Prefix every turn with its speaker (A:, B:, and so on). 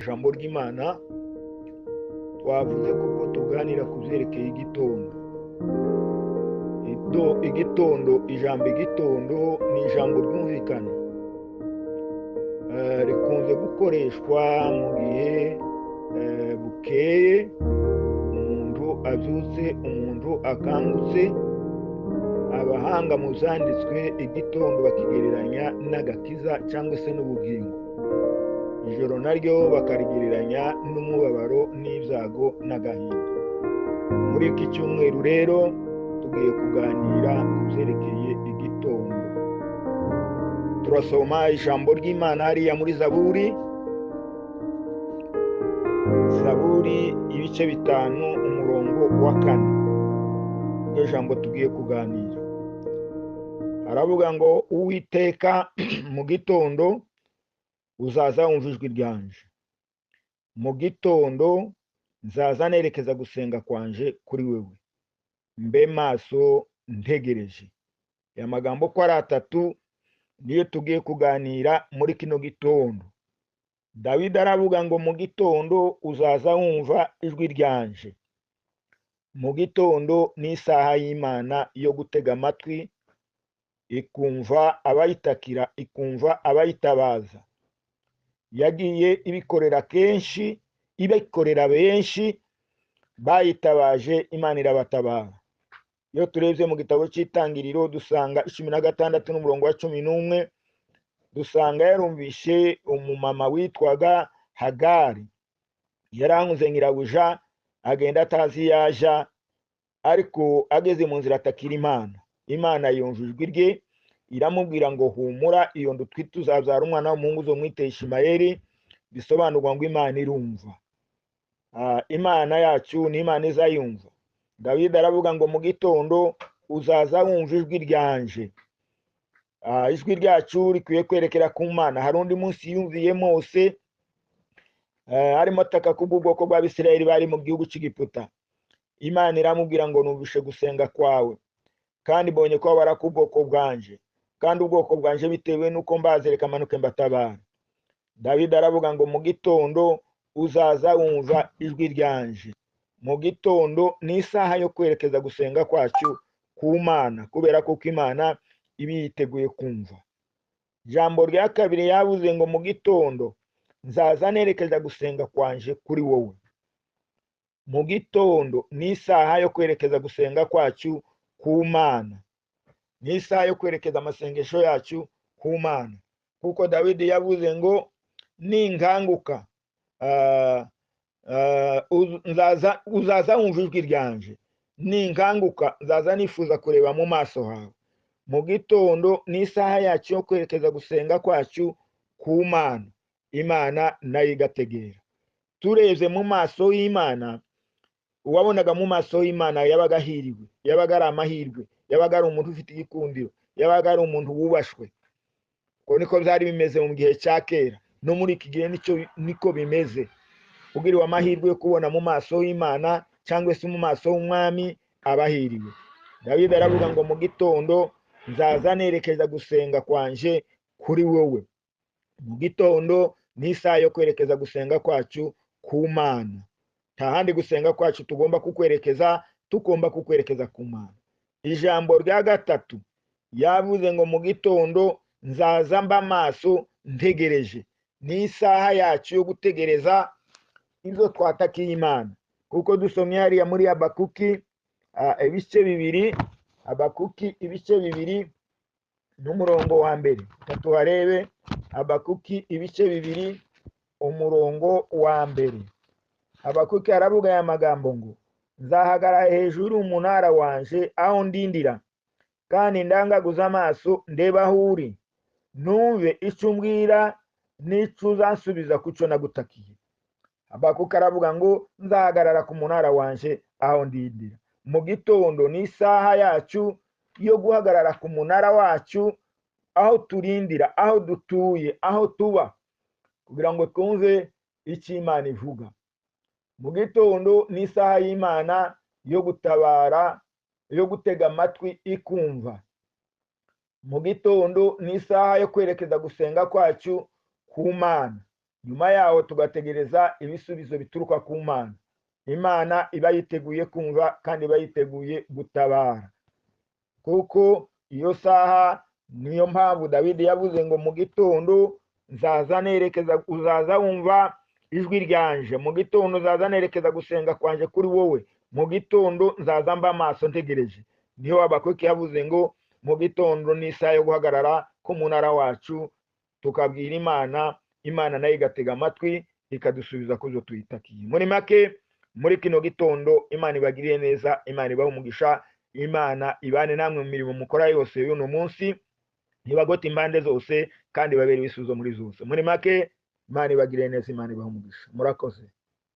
A: Ijambo ry'Imana twavuze kuko tuganira ku byerekeye igitondo. Igitondo, ijambo igitondo ni ijambo ryumvikana, rikunze gukoreshwa mu gihe bukeye, umuntu abyutse, umuntu akangutse. Abahanga mu byanditswe igitondo bakigereranya n'agakiza cyangwa se n'ubugingo, ijoro naryo bakarigereranya n'umubabaro n'ibyago n'agahinda. Muri iki cyumweru rero tugiye kuganira ku byerekeye igitondo. Turasoma ijambo ry'Imana hariya muri Zaburi, Zaburi ibice 5 umurongo wa 4, iryo jambo tugiye kuganira. Aravuga ngo Uwiteka mu gitondo uzaza wumva ijwi ryanje, mu gitondo nzaza nerekeza gusenga kwanje kuri wewe, mbe maso ntegereje. Aya magambo ko ari atatu niyo tugiye kuganira muri kino gitondo. Dawidi aravuga ngo mu gitondo uzaza wumva ijwi ryanje. Mu gitondo ni isaha y'Imana yo gutega amatwi, ikumva abayitakira, ikumva abayitabaza. Yagiye ibikorera kenshi, ibikorera benshi bayitabaje, Imana irabatabara. Iyo turebye mu gitabo cy'Itangiriro dusanga 16 n'umurongo wa 11, dusanga yarumvishe umumama witwaga Hagari, yarankuze nyirabuja, agenda atazi yaja, ariko ageze mu nzira atakira Imana. Imana yumva ijwi rye iramubwira ngo humura, iyo ndutwite uzabyara umwana w'umuhungu uzomwite Ishimayeli, bisobanurwa ngo Imana irumva. Imana yacu ni Imana izayumva. Dawidi aravuga ngo mu gitondo uzaza wumva ijwi ryanje. Ijwi ryacu rikwiye kwerekera ku Mana. Hari undi munsi yumviye Mose arimo ataka kubw'ubwoko bw'Abisirayeli bari mu gihugu cy'Egiputa. Imana iramubwira ngo numvishe gusenga kwawe, kandi mbonye ko wabara ku bwoko bwanje, kandi ubwoko bwanje bitewe nuko mbazereka manuke mbatabara. Dawidi aravuga ngo mu gitondo uzaza wumva ijwi ryanje. Mu gitondo ni isaha yo kwerekeza gusenga kwacu ku Mana, kubera ko Imana iba yiteguye kumva. Ijambo rya kabiri yavuze ngo mu gitondo nzaza nerekeza gusenga kwanje kuri wowe. Mu gitondo ni isaha yo kwerekeza gusenga kwacu ku Mana, ni isaha yo kwerekeza amasengesho yacu ku Mana, kuko Dawidi yavuze ngo ninkanguka uzaza wumva ijwi ryanje, ninkanguka nzaza nifuza kureba mu maso hawe. Mu gitondo ni isaha yacu yo kwerekeza gusenga kwacu ku Mana, Imana nayo igategera. Turebye mu maso y'Imana, uwabonaga mu maso y'Imana yabaga ahiriwe, yabaga ari amahirwe, yabaga ari umuntu ufite igikundiro, yabaga ari umuntu wubashwe. Ko niko byari bimeze mu gihe cya kera, no muri iki gihe niko bimeze. Ugiriwe amahirwe yo kubona mu maso y'Imana cyangwa se mu maso y'umwami abahiriwe. Dawidi aravuga ngo mu gitondo nzaza nerekeza gusenga kwanje kuri wowe. Mu gitondo ni isaha yo kwerekeza gusenga kwacu ku Mana. Nta handi gusenga kwacu tugomba kukwerekeza, tugomba kukwerekeza ku Mana. Ijambo rya gatatu yavuze ngo mu gitondo nzaza mba maso ntegereje. Ni isaha yacu yo gutegereza ibyo twatakiye Imana, kuko dusomye hariya muri Habakuki ibice 2, Habakuki ibice 2 n'umurongo wa 1. Tuharebe Habakuki ibice 2 umurongo wa 1. Habakuki aravuga aya magambo ngo nzahagarara hejuru umunara wanje aho ndindira, kandi ndangaguza amaso ndeba aho uri, numve icyo umbwira n'icyo uzansubiza kucyo nagutakiye. Habakuki aravuga ngo nzahagarara ku munara wanje aho ndindira. Mu gitondo ni isaha yacu yo guhagarara ku munara wacu, aho turindira, aho dutuye, aho tuba, kugira ngo twumve icyo Imana ivuga. Mu gitondo ni isaha y'Imana yo gutabara, yo gutega amatwi ikumva. Mu gitondo ni isaha yo kwerekeza gusenga kwacu ku Mana. Nyuma yaho tugategereza ibisubizo bituruka ku Mana. Imana iba yiteguye kumva kandi iba yiteguye gutabara, kuko iyo saha niyo mpamvu Dawidi yavuze ngo mu gitondo nzaza nerekeza, uzaza wumva ijwi ryanje, mu gitondo nzaza nerekeza gusenga kwanje kuri wowe, mu gitondo nzaza mba amaso ntegereje. Niyo Habakuki yavuze ngo mu gitondo ni isaha yo guhagarara k'umunara wacu, tukabwira Imana, Imana nayo igatega amatwi ikadusubiza ku zo tuyitakiye. Muri make, muri kino gitondo Imana ibagiriye neza, Imana ibahe umugisha, Imana ibane namwe mu mirimo mukora yose y'uno munsi, ntibagote impande zose kandi ibabere ibisubizo muri zose. Muri make, Imana ibagiriye neza, Imana ibahe umugisha. Murakoze.